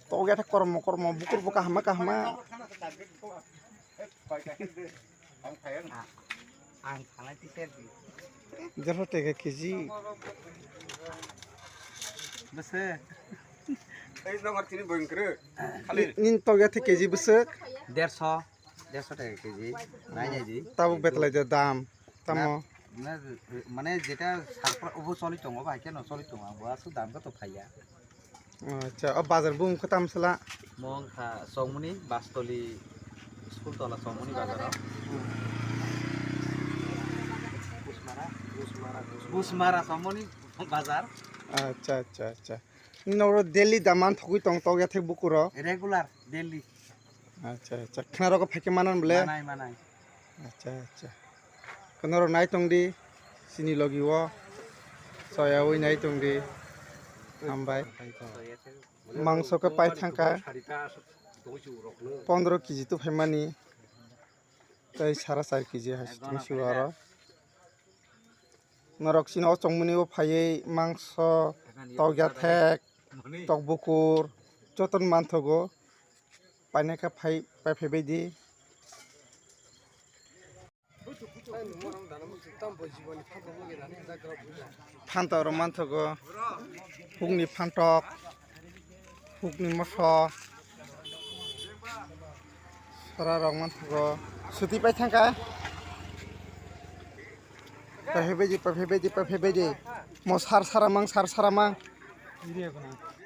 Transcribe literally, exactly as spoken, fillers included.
Tokya the kormo kormo bukur bo kahama kahama. Ang thanai teacher di. Jero tege keji. Bese. Ei nomor tini bengkre. Nin tokya the keji bwswk. Derso. Derso taka keji. Nai nai di. Tabuk betlai de dam. Tamo. Na, na, mane jeta sarpra obo choli tongo, bai khe no choli tongo, bo aswk dam khe to phaiya. Acha, o bazar bumung khe tamo sala? Mong kha Chongmoni, Bastoli school tola Chongmoni bazar o. Busmara, Busmara, Busmara. Busmara Chongmoni bazar. Acha, acha, acha. Noro daily daman thogwi tong tokya thek bukuro? Regular, daily. Acha, acha. Khna rogo phaikhe manan bole? Manai, manai. Acha, acha. Khna rok nai tong di. Sini logi o. Soya ui nai tong di. Hambai. Mangso khe pai thangkha. Pondro keji tu phaimani. Tei sara char keji hai tong si aro. Norok chini o chongmani o phaiwi mangso, tokya thek, tok bukur, jotono manthogo. Painai khe phai, pai phaibai di. Phantok rok manthogo, hukni phantok, hukni moso, sora rok manthogo, suti pai thangkha. Pai phaibai di, pai phaibai di, pai phaibai di. Mo sar saramang, sar saramang.